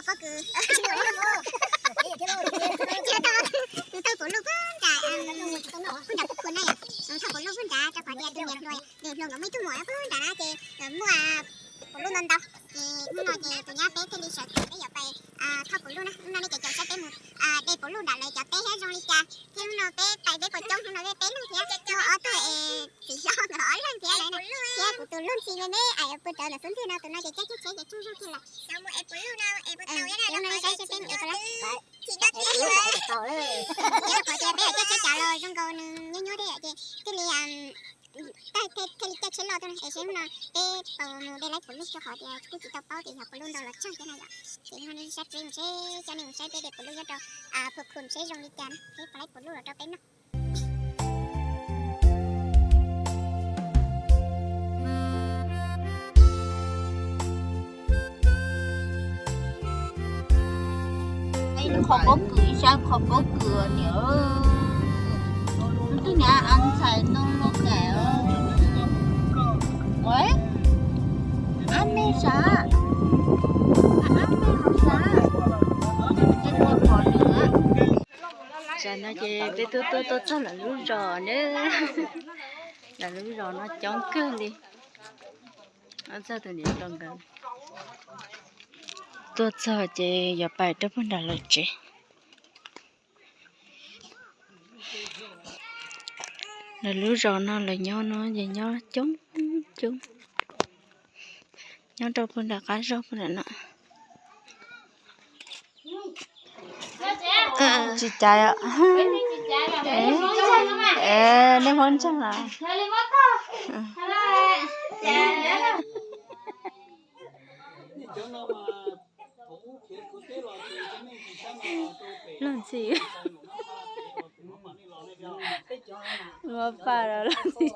Pob kws, tsis tau, tus thawj puv luj puag nrad, puag nrad puv khum na yom, tus thawj puv luj puag nrad rau qhov tias tus niam hluas, niam hluas nkawd muaj ib tug muam puag nrad na ces muaj puv luj ntau ntau. Ces hnub no ces tus nyab peb thiaj li sawv tham peb yuav pais thauj puv luj na. Hnub no nej cov caum saib peb mus de puv luj nram lawv cov teb thiab zoo li cas, thiab hnub no peb pais peb puas coob, hnub no peb peb leeg thiab, muaj ob tug es txiv hlob nkawd ob leeg thiab lawm na, thiab kuv tus luag ntxhi me me es puag rawv ntawm xub ntiag no, tus no ces caij tsheb ces tsaug zog kiag lawm. Ces hnub no saib seb peb mus es puas lawm. Rau qhov tias peb caij tsheb cav los zoo nkaus nws nyuaj nyuaj thiab yom, ces thiaj li, thiaj li caij tsheb loj tuaj na. Es seb hnub no peb puas mus de laib puv luj rau qhov tias kuj tsis tau paub tias yog puv luj ntau los tsawg thiab na yom. Ces hnub no sab peb mus seb, coj nej mus saib peb de puv luj nyob rau puv khum seb zoo li cas na, peb puas laib puv luj los rau peb noj. Qhov pob kws, ib sab qhov pob kws niam. Twb nyam a ntxhais no los kaim. Ab me sav, ab me sav. Tsam no ces peb tuaj tuaj tuaj txog lawv lub zos na. Lawv lub zos no coob kawg li. Txog tus niam hluas nkawd tuaj txog ces yuav pais rau puag nram lawv tsev. Lawv lub zos no lawv nyob no ces nyob coob coob, nyob rau puag nram qab zos puag nram no. Tsis caiv. Nej muab ntseeg los? Luag ntxhi, muab paj rau luag ntxhi,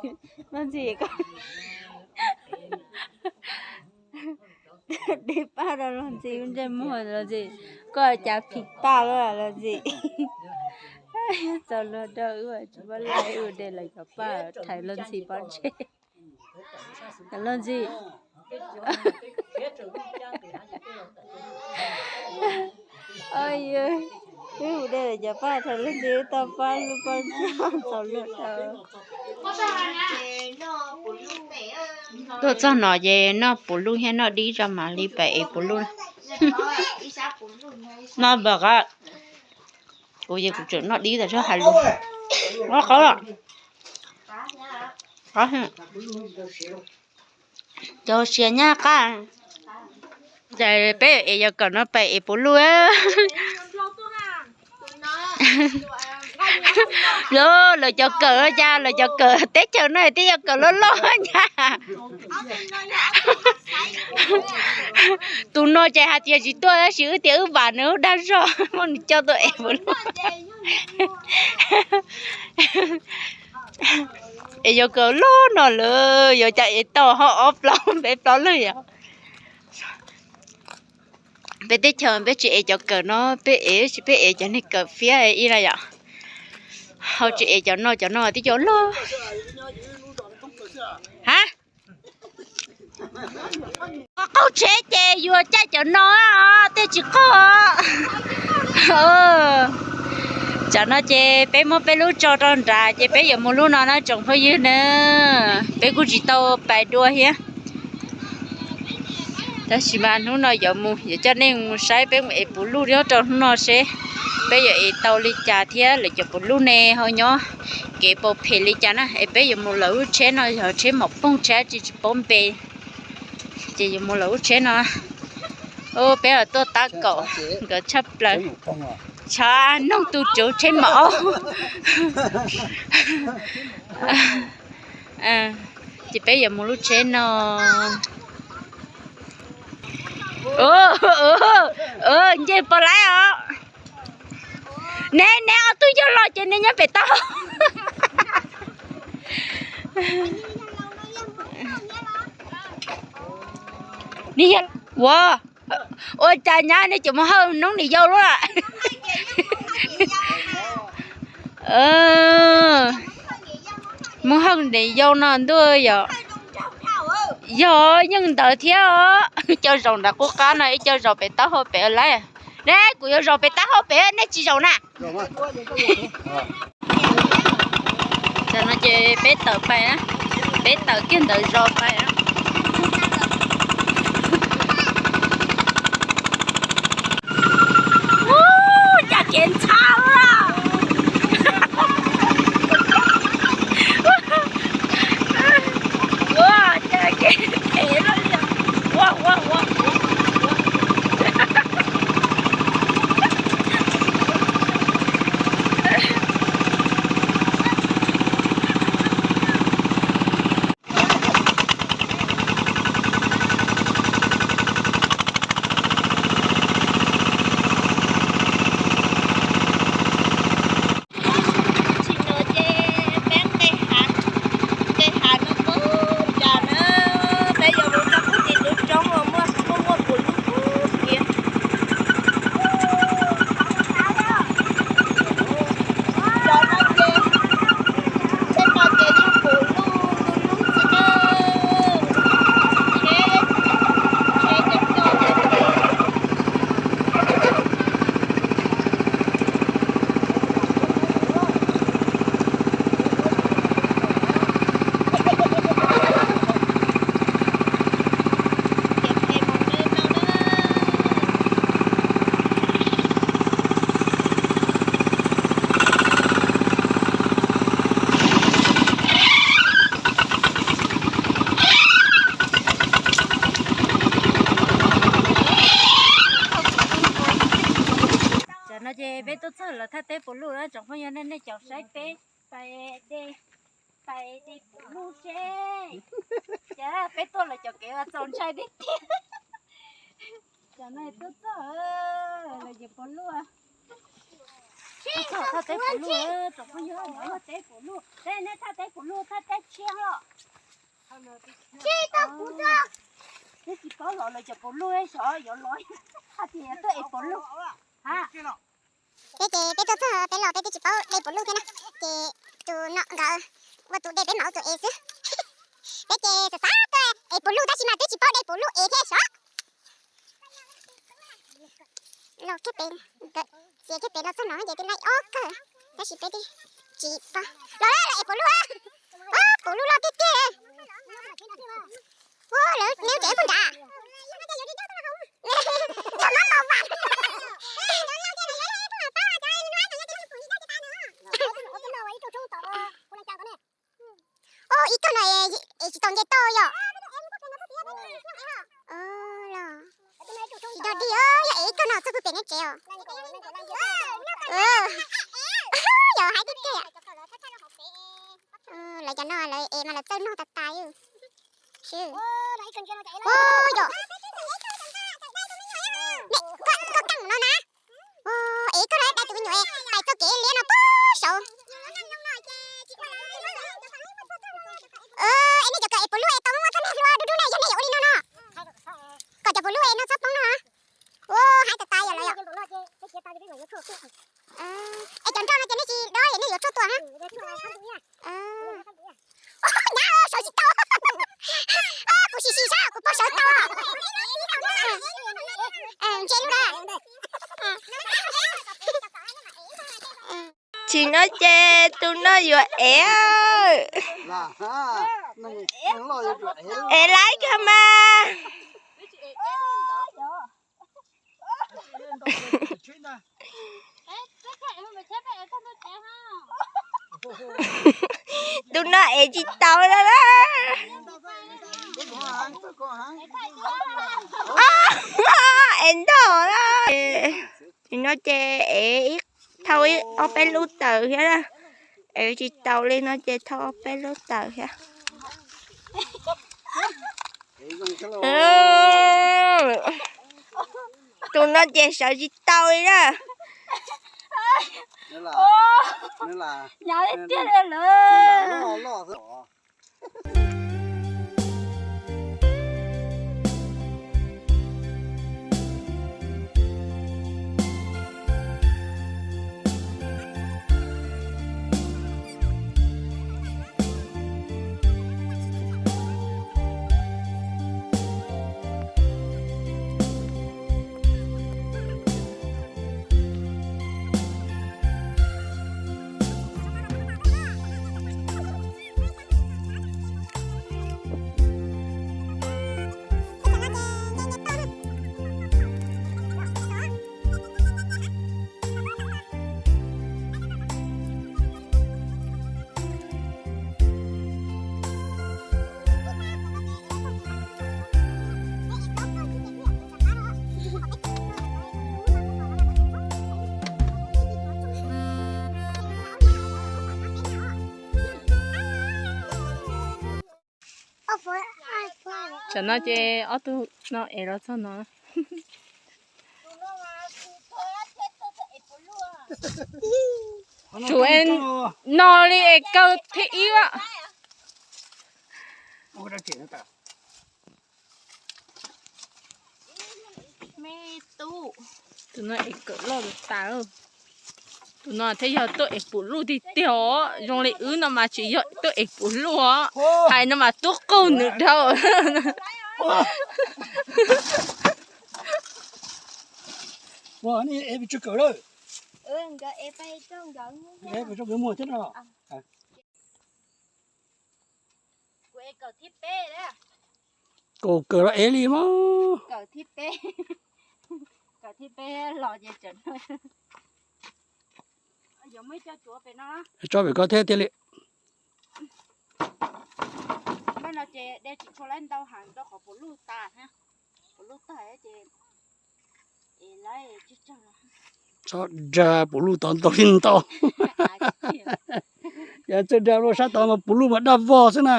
luag ntxhi ko, de paj rau luag ntxhi lub ntsej muag luag ntxhi, koj cas phim paj lawm luag ntxhi. Txaus luag rau wb tsis muab laij wb de lawv cov paj rhais luag ntxhi pov tseg. Luag ntxhi, wb de lawv cov paj rhais luag ntxhi wb tau pab lub paj tseg txaus luag rau. Tuaj txog no ces noj puv luj thiab noj dib tso mam li pem ev puv luj. Noj npam qa, kuv ces kuv tseem noj dib tas zog hais lus. Qab, qab, cov siav nyab qab. Ces peb es yog kawm no pem ev puv luj. Lawv, lawv cov kawm cas lawv cov kawm teb chaws no twb yog kawm loj loj nyab. Tus no ces hais tias tsis tuaj tab sis wb tias wb vam nws wb dag zog muab nws coj tuaj ev puv luj. Es yuav kawm loj no lawm yuav cas ev tau ho ob plaub peb plaub leeg yom. Peb teb chaws peb tsis ev cov kawm no, peb ev tsis peb ev cov neeg kawm fiab ib na yom. Ho tsis ev cov no, cov no twb cov loj. Ha, qaug tsheb ces yuav caij cov no, tej tsis qaug. Tsam no ces peb muab peb lub tso rau nrad ces peb yuav mus lub no na tsoom phooj ywg na. Peb kuj tsis tau pais dua thiab. Tab sis mas hnub no yuav mus, yuav coj nej mus saib peb mus ev puv luj nyob rau hnub no seb peb yuav ev tau li cas thiab lawv cov puv luj ne ho nyob kev pau phem li cas na. Es peb yuav mus lawv lub tsheb no yog tsheb mom poog tsheb tsis tsis paub npe. Ces yuav mus lawv lub tsheb no. Peb tuaj tab kaum nkawd tshaj plaws. Tshav noog tus tswv tsheb mom aub. Ces peb yuav mus lub tsheb no. Nce pos laib os. Neb, neb ob tug yog los ces neb nyob pem tau. Ua, ua cas nyab nej cov Mus Hawj noob niam yau lawm. Mus Hawj niam yau no ntuj yom. Yog yeej ntawd thiab os. Cov zaum nram qub qab no ib co zaum pem taub hau pem lawm. Ne, kuv yuav zaum pem taub hau pem, nej tsis zaum na. Tam no ces peb tawm pais na, peb tawm kiag ntawm zos pais na. Ua cas kev ntxhab ua, ua cas kev phem lawm li. Ua ua ua. Tsis nua ces peb nqes hav, nqes hav no poob nrad na, peb yuav mus txog pug tim lub roob uas muaj muaj muaj puv lub kiag. Cov no ces, tsheb no ces yeej puv luj lub xwb na. Tsheb, tsheb coob coob. Tam no ces peb tuaj txog lawv thaj teb puv luj lawm, tsoom phooj ywg, nej caum saib peb pais de, pais de puv luj seb. Ces peb tuaj lawm cov kev uas txaus ntshai tiag tiag. Tam no tuaj txog lawv ces puv luj. Tuaj txog thaj teb puv luj, tsoom phooj ywg, no thaj teb puv luj, peb nej thaj teb puv luj, thaj teb tshiab los. Twb tsis paub los lawv cov puv luj, xyov yuav los hais tias tuaj ev puv luj. Peb ces peb tuaj txog peb los peb twb tsis paub de puv luj thiab na, ces tus no nkawd ua tus de peb mam ua tus ev xwb. Peb ces xav xav tuaj ev puv luj tab sis mas twb tsis paub de puv luj ev thiab xyov. Los kiag pem, txiav kiag pem los txog no ces twb nai ob kawg, tab sis peb twb tsis paub. Los lawm, los ev puv luj, puv luj loj tiag tiag. Ua lawv neb tsev puag nrad. Txog mab npau vas. Ua ib tug no es tsis tau nce tau yom. Los tsis dog dig, yog ev ib tug no txog puag pem neb tsev os. Yog hais tiag tiag. Lawv cov no lawv ev mas lawv txawj noj tas tas. Yog, koj keej no na. Ev koj lawv dai tus me nyuam pais txoj kev liab no puag saud. Es nej cov kawm ev puv luj es tau muaj muaj txoj niag hlua dub dub ne, yog nej yuav ua li no no. Kom cov puv luj es no txhob poob no. Ua haib tas tas yom lawv yom. Es cov nroj no ces nej tsis dob es nej yuav tshuaj tua na. Nyab sawv tsis tau. Kuv sim sim saib kuv puas sawv tau. Ntse lub na. Tsis no ces tus no yuav ev. Ev laib kawg mas. Tus no ev tsis tau lawm. Ev ntau lawm. Tsis no ces ev ib, thau ib ob peb lub tawm thiab na. Ev tsis tau li no ces thau ob peb lub tawm thiab. Tus no ces sawv tsis tau li na. Nyab tiag li lawm. Tsam no ces ob tug no ev los txog no. Tsum no li es kaw thib ib a. Tus no es kawm loj tas. Tus no thiaj yog tuaj ev puv luj tiag tiag os. Zoo li wb no mas tsis yog tuaj ev puv luj os. Hais no mas tub qaug nws dhau. Kaum kawm los ev li mas. Tso pem ko thiab tiag li. Tso dag puv luj tod ntau li ntau. Yog txawj dag luaj sab tod mas puv luj mas daj vog xwb na.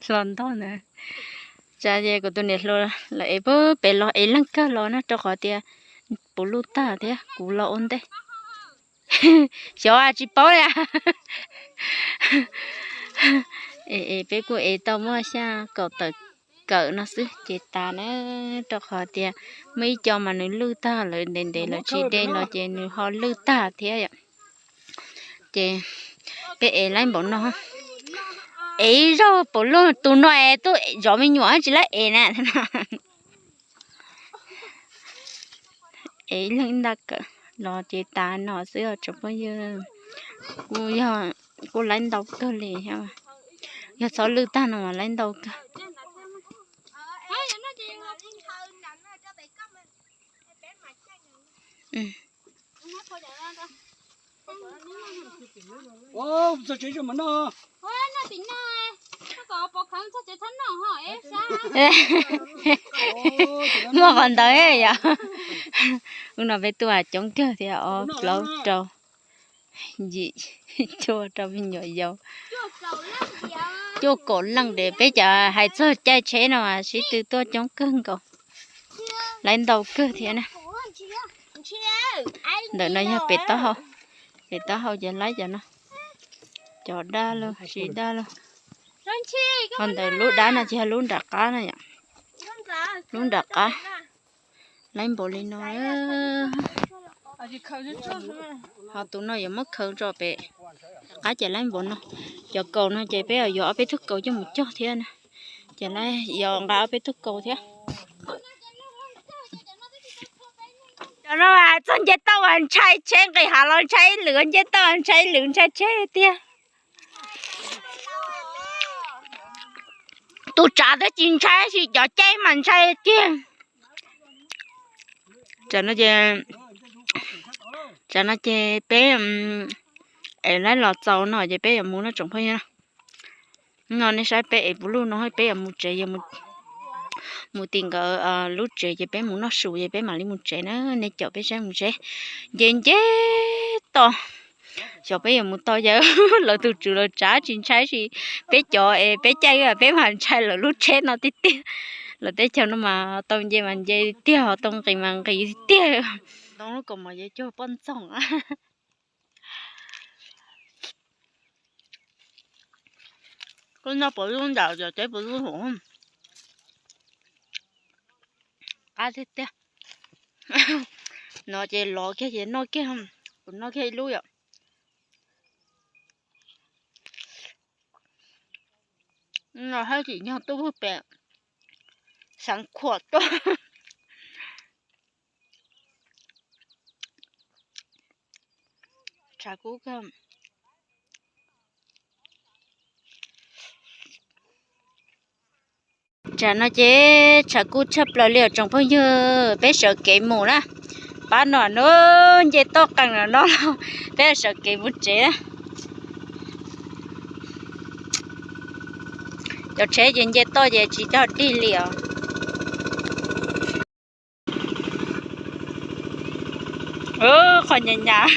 Hlo ntog na. Tsam ces kuv tus niam hluas lawv ev pem los ev leej kawg los na rau qhov tias puv luj tag thiab kuv los ua ntej. Xyov tsis paub li. Es peb kuj ev tau muaj xya kaum tawm kawm no xwb ces tas na, rau qhov tias muaj ib co mas nws lwj tag lawm ntev ntev lawv tsis de los ces nws ho lwj tag thiab yom. Ces peb ev laib npaum no, ev ib zaug puv luj tus no es tuaj zov me nyuam tsis laib ev na. Ev ib leeg nta kawm los ces tas no xwb os tsoom phooj ywg. Kuj yog, kuj laib ntau kawg li, yog txhob lwj tag no mas laib ntau kawg. Muaj qhov ntawd yom. Ub no peb tuaj coob kawg thiab, ob plaub rau yim cuaj rau me nyuam yaus. Cuaj kaum leej de, peb cov hais txog caij tsheb no mas sib tw tuaj coob kawg nkaus, laib ntau kawg thiab na. Ntawm no yog pem taub hau, pem taub hau ces laib cov no, cov daj lawm tsis daj lawm. Ho ntawm lub dab no ces yog lub nram qab na yom, lub nram qab. Laib npaum li no. Ho tus no yuav muab khaws tso pem qab ces laib npaum no. Cov kaus no ces peb yuav ob peb tug kaus coj mus cog thiab na. Ces yuav nqa ob peb tug kaus thiab. Cov no txog nce toj ntshai tsheb, nqis hav los ntshai ib lwm, nce toj ntshai ib lwm, ntshai tsheb tiag. Tus tsav twb tsis ntshai, tab sis cov caij mas ntshai tiag. Tam no ces, tam no ces peb es laib los txaus no ces peb yuav mus no tsoom phooj ywg. No nej saib peb es puv luj no peb yuav mus tsev, mus tim nkawd lub tsev ces peb mus noj su ces peb mam li mus tsev na. Nej caum peb saib mus tsev. Nce nce toj, xyov peb yuav mus tau yawg lawv tus tswv lawv tsav tsis ntshai, tab sis peb cov es peb caij peb mas ntshai lawv lub tsheb no tiag tiag. Lawv teb chaws no mas tau nce mas nce tiag, tau nqis mas nqis tiag. Ntoo lub kaus mom yuav cuag poj ntxoog. Kuv noj puv luj ntawm cov teb puv luj hum, qab tiag tiag. No ces lov kiag ces noj kiag, kuv noj kiag ib lub yom. No hab tsim nyog tuaj pem Xeev Khuam tuaj. Tshav kub kawg. Tam no ces tshav kub tshaj plaws li os tsoom phooj ywg, peb sawv kev mus na. Pab no no nce toj qees no no, peb sawv kev mus tsev na. Cov tsheb ces nce toj ces tsis dog dig li os. Qhov nyas nyas.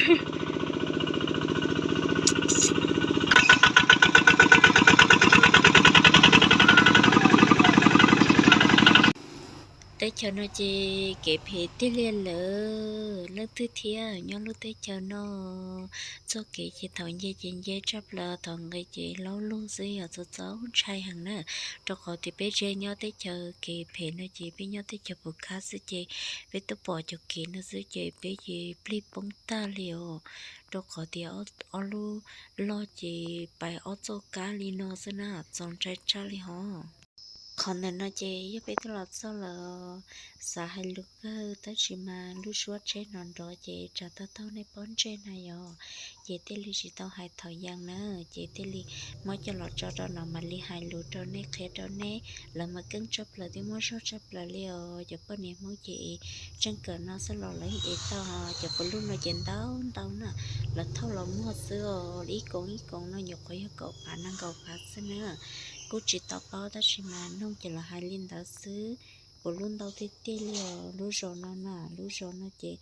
Teb chaws no ces kev phem tiag li lawm, leej twg thiab nyob lub teb chaws no. Txoj kev ces thaum nce ces nce tshaj plaws, thaum nqis ces laub lug xwb, yog txaus txaus ntshai heev na. Rau qhov tias peb tseem nyob teb chaws kev phem no ces peb nyob teb chaws puv khab xwb ces peb twb pom cov kev no xwb ces peb ces plig poob tag li os. Rau qhov tias ob lub loj ces pais ob txoj kab li no xwb na, txaus ntshai tshaj li hos. Qhov ntawm no ces yog peb twb los txog lawm, xav hais lus kawg tab sis mas lub suab tsheb no nrov ces tsam tau taug nej pob ntseg na yom, ces thiaj li tsis tau hais thaum yees na, ces thiaj li muab coj los tso rau no mam li hais lus rau nej qhia rau nej. Lawv mas keej tshaj plaws thiab muaj zog tshaj plaws li os. Cov poj niam Hmoob ces tseem kawm no xwb los lawv yeej ev tau. Cov puav luj no ces ntau ntau na, lawv thauj los muag xwb os, ib koom ib koom no nyuam qhuav yog kaum phav nees nkaum phav xwb na. Kuj tsis tau paub tab sis mas noog ces lawv hais li ntawd xwb. Puav luj ntau tiag tiag li os, lub zos no na, lub zos no ces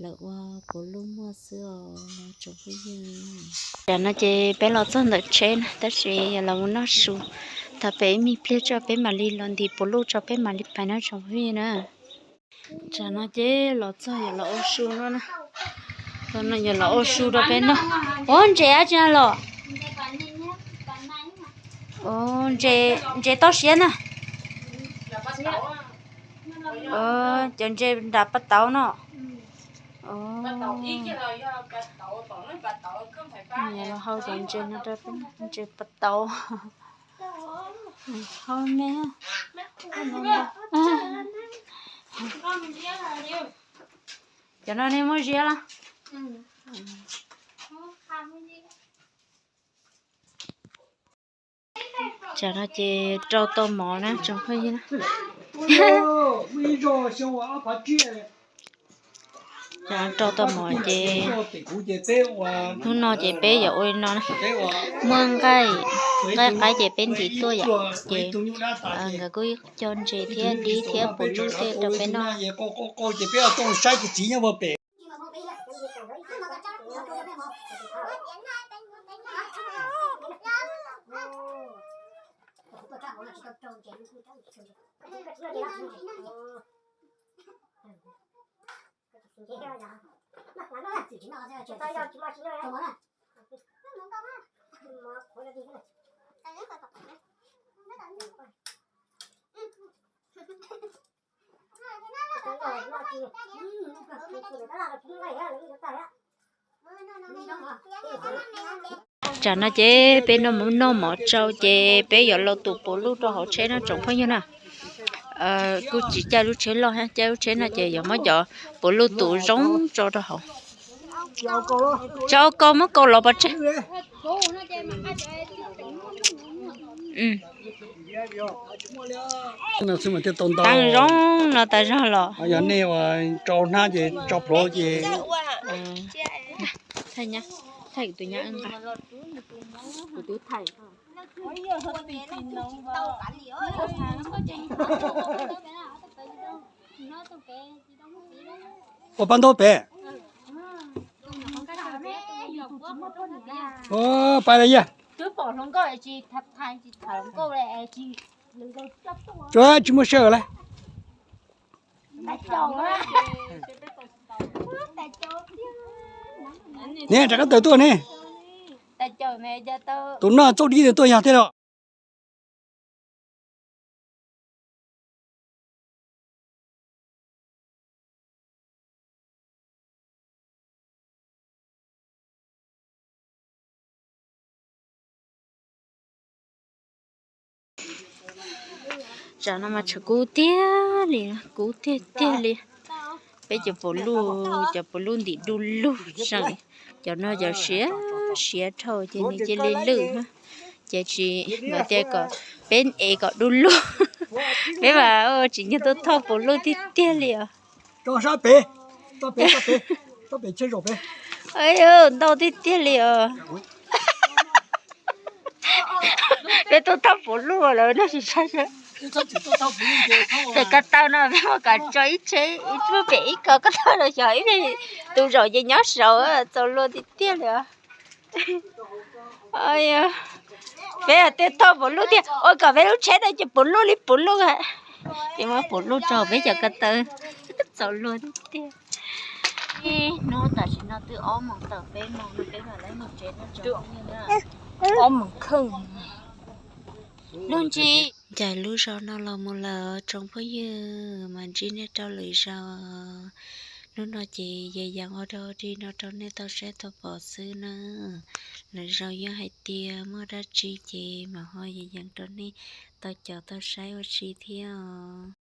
lawv ua puav luj muag xwb os tsoom phooj ywg. Tam no ces peb los txog ntawm tsheb na, tab sis yog los mus noj su, thaum peb ib me pliag tso peb mam li los ntim puav luj tso peb mam li pais no tsoom phooj ywg na. Tam no ces los txog yog los ua su no na. Tam no yog los ua su rau peb noj. Ua ntses dab tsi los? Ua ntses toj siab na. Cov ntses nram pas tauv no. Los hau cov ntses no rau peb, ntses pas tauv. Hau me. Cov no nej muab ziab los? Tam no ces rau tau mov na tsoom phooj ywg na. Rau tau mov ces hnub no ces peb yuav ua li no na. Muaj nqaij, nqaij qaib ces peb ntim tuaj yom, ces nkawd kuj cog ntses thiab dib thiab puav luj tej rau peb noj. Tam no ces peb noj mov tsau ces peb yuav los tus puav luj rau hauv tsheb no tsoom phooj ywg na. Kuj tsis caij lub tsheb loj, caij lub tsheb no ces yuav muab cov puav luj tus zoo tso rau hauv. Tsis kaus, muab kaus los pov tseg. Tau zoo no tas zog los. Yog nej ua rau hnab ces tso plhuav ces. Thaij tus nyab nqa. Ua pab ntaub pem. Pab la yaj. Tsuas tsis muaj sij hawm lawm. Ne rov qab tawm tuaj ne. Tus no txauj dib tuaj yog thiab los. Tsam no mas tshav kub tiag li, kub tiag tiag li. Peb cov puav luj, cov puav luj ntim du lug seem, cov no cov siav siav dhau ces nws cia li lwj, ces tsis, nkawd tias kom peb ev kom du lug. Peb mas tsis nyob tuaj thauj puav luj tiag tiag li os. Ntau tiag tiag li os. Peb tuaj thauj puav luj lawm no tsis saib. Pem ko taw no peb muab kom tso ib tsheb, ib lub pem ib ko ko taw no xyov ib tus zaum ces nyob saud, txaus luag tiag tiag li. Peb tej thauj puv luj tiag, ua kom peb lub tsheb no ces puv luj li puv luj. Ces muab puv luj rau peb cov ko taw, txaus luag tiag tiag. Hnub tam sim no twb ob moos tawm peb moos no peb mam li mus tsev no. Ob moos kheej. Lub ntsib ncaim lub zos no los mus lawm tsoom phooj ywg, mam ntsib nej rau lwm zaus. Hnub no ces Yaj Yees ua dog dig no rau nej tau saib tau pom xwb na. Lwm zaus yog hais tias muaj dab tsi ces mam ho Yaj Yees rau nej tau caum tau saib ua si thiab os.